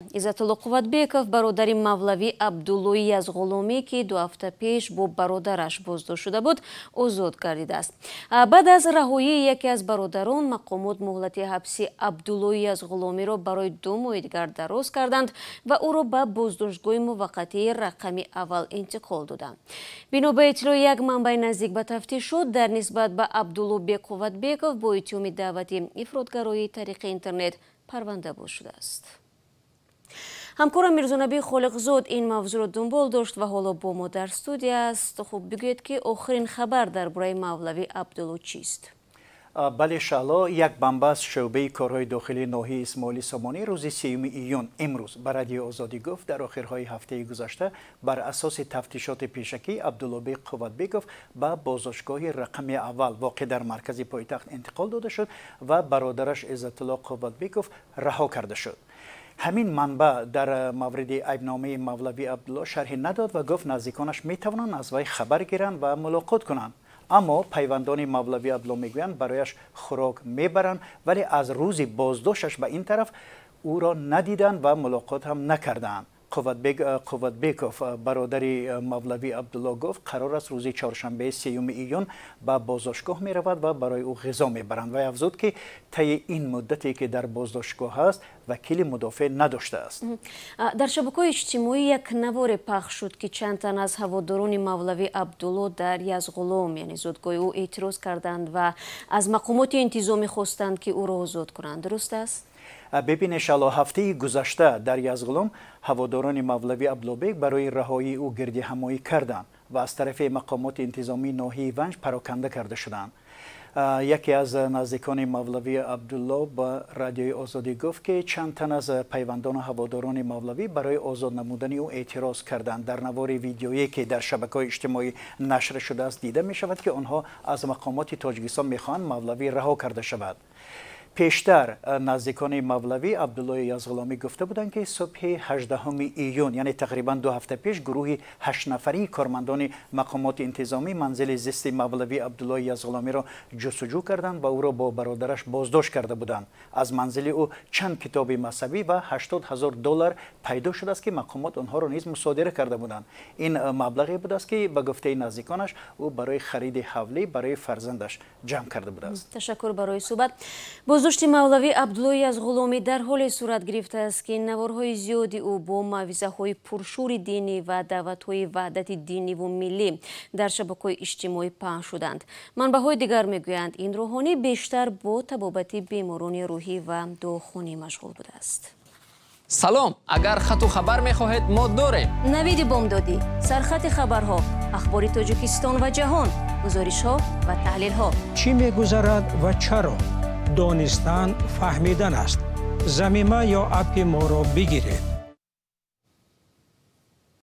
Иззатулло Қувватбеков, бародари Мавлавӣ Абдуллои Язғуломӣ, ки 2 ҳафта пеш бо бародараш боздошт шуда буд, озод гардидааст. Баъд аз раҳоии яке аз бародарон, мақомот муҳлати ҳабси Абдуллои Язғуломиро барои 2 моҳи дигар дароз карданд ва ӯро ба боздоштгоҳи муваққатии рақами аввал интиқол доданд. Бино ба иттилои як манбаи наздик ба тафтишот, дар нисбат ба Абдуллобек Қувватбеков бо иттиҳоми даъвати ифротгароии тариқи интернет парванда боз шудааст. Ҳамкорам Мирзонабӣ Холиқзод ин мавзӯъро дунбол дошт ва ҳоло бо мо дар студия аст. Хуб, бигӯед, ки охирин хабар дар бораи Мавлавӣ Абдулло чист? Бале, Шаҳло, як манбаъ аз шӯъбаи корҳои дохилии ноҳияи Исмоили Сомонӣ рӯзи 3 июн, имрӯз, ба Радиои Озодӣ гуфт, дар охирҳои ҳафтаи гузашта бар асоси тафтишоти пешакӣ Абдуллобек Қувватбеков ба боздоштгоҳи рақами аввал, воқеъ дар маркази пойтахт, интиқол дода шуд ва бародараш Иззатулло Қувватбеков раҳо карда шуд. Ҳамин манбаъ дар мавриди айбномаи Мавлавӣ Абдулло шарҳе надод ва гуфт, наздиконаш метавонанд аз вай хабар гиранд ва мулоқот кунанд. Аммо пайвандони Мавлавӣ Абдулло мегӯянд, барояш хӯрок мебаранд, вале аз рӯзи боздошташ ба ин тараф ӯро надиданд ва мулоқот ҳам накардаанд. Қувватбеков, бародари Мавлавӣ Абдулло, гуфт, қарор аст рӯзи чоршанбе, 3 июн, ба боздоштгоҳ меравад ва барои ӯ ғизо мебаранд ва афзуд, ки таи ин муддате, ки дар боздоштгоҳ аст, вакили мудофеъ надоштааст. Дар шабакаҳои иҷтимоӣ як наворе пахш шуд, ки чанд тан аз ҳаводорони Мавлавӣ Абдулло дар Язғулом, яъне зодгоҳи ӯ, эътироз карданд ва аз мақомоти интизомӣ хостанд, ки ӯро озод кунанд. Дуруст аст? Бибин, Шаҳло, ҳафтаи гузашта дар Язғулом ҳаводорони Мавлавӣ Абдуллобек барои раҳоии ӯ гирдиҳамоӣ карданд ва аз тарафи мақомоти интизомии ноҳияи Ванҷ пароканда карда шуданд. Яке аз наздикони Мавлавӣ Абдулло ба Радиои Озодӣ гуфт, ки чанд тан аз пайвандону ҳаводорони Мавлавӣ барои озод намудани ӯ эътироз карданд. Дар навори видеое, ки дар шабакаҳои иҷтимоӣ нашр шудааст, дида мешавад, ки онҳо аз мақомоти Тоҷикистон мехоҳанд Мавлавӣ раҳо карда шавад. Пештар наздикони Мавлавӣ Абдуллои Язғуломӣ гуфта буданд, ки субҳи 18 июн, яъне тақрибан 2 ҳафта пеш, гурӯҳи ҳаштнафарии кормандони мақомоти интизомӣ манзили зисти Мавлавӣ Абдуллои Язғуломиро ҷустуҷӯ карданд ва ӯро бо бародараш боздошт карда буданд. Аз манзили ӯ чанд китоби мазҳабӣ ва 80 000 доллар пайдо шудааст, ки мақомот онҳоро низ мусодира карда буданд. Ин маблағе будааст, ки ба гуфтаи наздиконаш ӯ барои хариди ҳавлӣ барои фарзандаш ҷамъ карда будааст. Ташаккур барои суҳбат. Боздошти Мавлавӣ Абдуллои Язғуломӣ дар ҳоле сурат гирифтааст, ки наворҳои зиёди ӯ бо мавъизаҳои пуршӯри динӣ ва даъватҳои ваҳдати диниву миллӣ дар шабакаҳои иҷтимоӣ паҳн шуданд. Манбаъҳои дигар мегӯянд, ин рӯҳонӣ бештар бо табобати беморони рӯҳӣ ва дуохонӣ машғул будааст. Салом, агар хату хабар мехоҳед, мо дорем. Навиди бомдодӣ, сархати хабарҳо, ахбори Тоҷикистон ва ҷаҳон, гузоришҳо ва таҳлилҳо. Чӣ мегузарад ва чаро? Донистан фаҳмидан аст. Замима ё аппи моро бигиред.